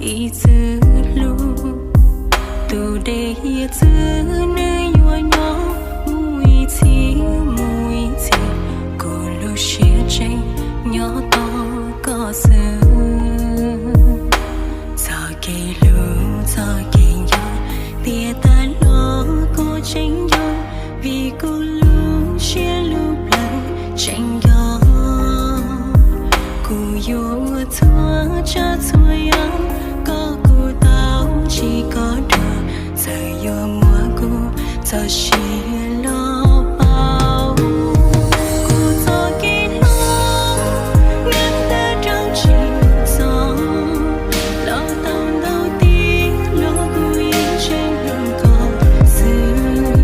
ib txwm hlub. Tus dej hiav txwv nws yuav nyob mus ib txhis mus ib txhis, kuv lub siab tseem nyob tos koj xwb. Txoj kev hlub txoj kev nco, tias tas los kuv tseem nco, vim kuv lub siab lub plawv tseem nco. Kuv yuav ua txhua tsav txhua yam kom kuv tau ntsib koj dua, txawm yuav muab kuv txoj sia los pauv. Kuv txoj kev hlub neeg tawm rau tsis txog, los tau ntau tiam los kuv yeej tseem hlub koj xwb.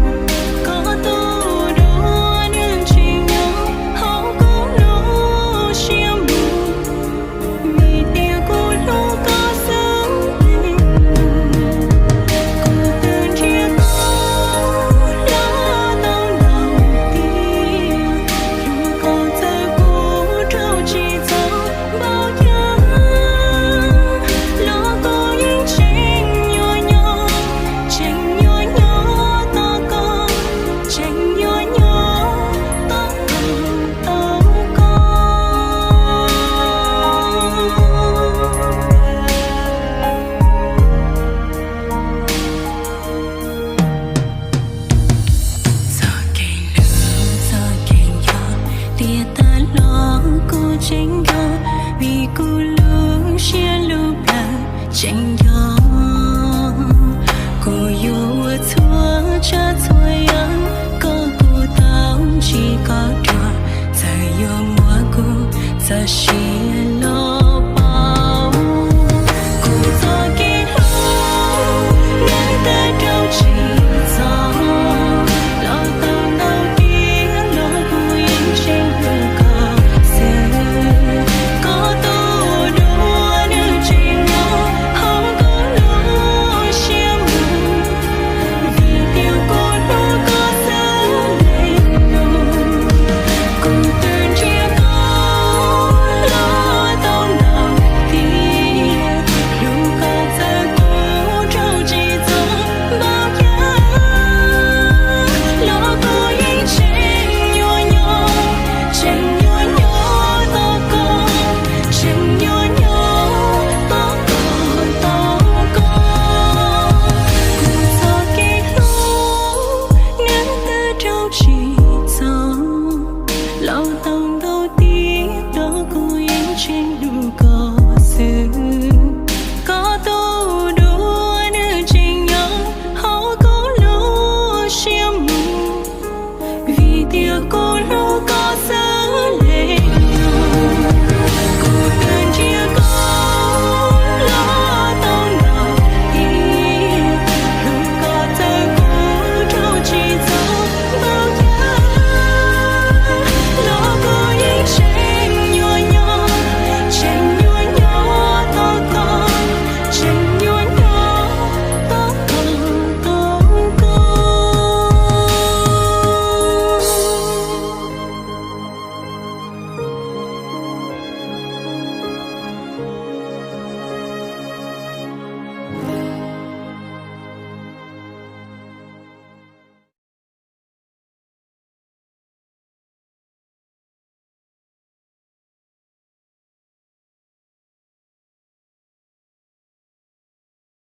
Koj tus dua neeg tseem nyob hauv kuv lub siab mus, vim tias kuv hlub koj xwb. Kuv twb nrhiav tau los tau ntau tiam, hlub koj txawm kuv rau tsis txog npaum cas, los kuv yeej tseem nyuaj nyob, tseem nyuaj nyob tos koj, tseem nyuaj nyob tos koj, tos koj. Txoj kev hlub txoj kev nco, tias tas los kuv tseem nco, vim kuv lub siab lub plawv tseem nco. Kuv yuav ua txhua tsav txhua yam kom kuv tau ntsib koj dua, txawm yuav muab kuv txoj sia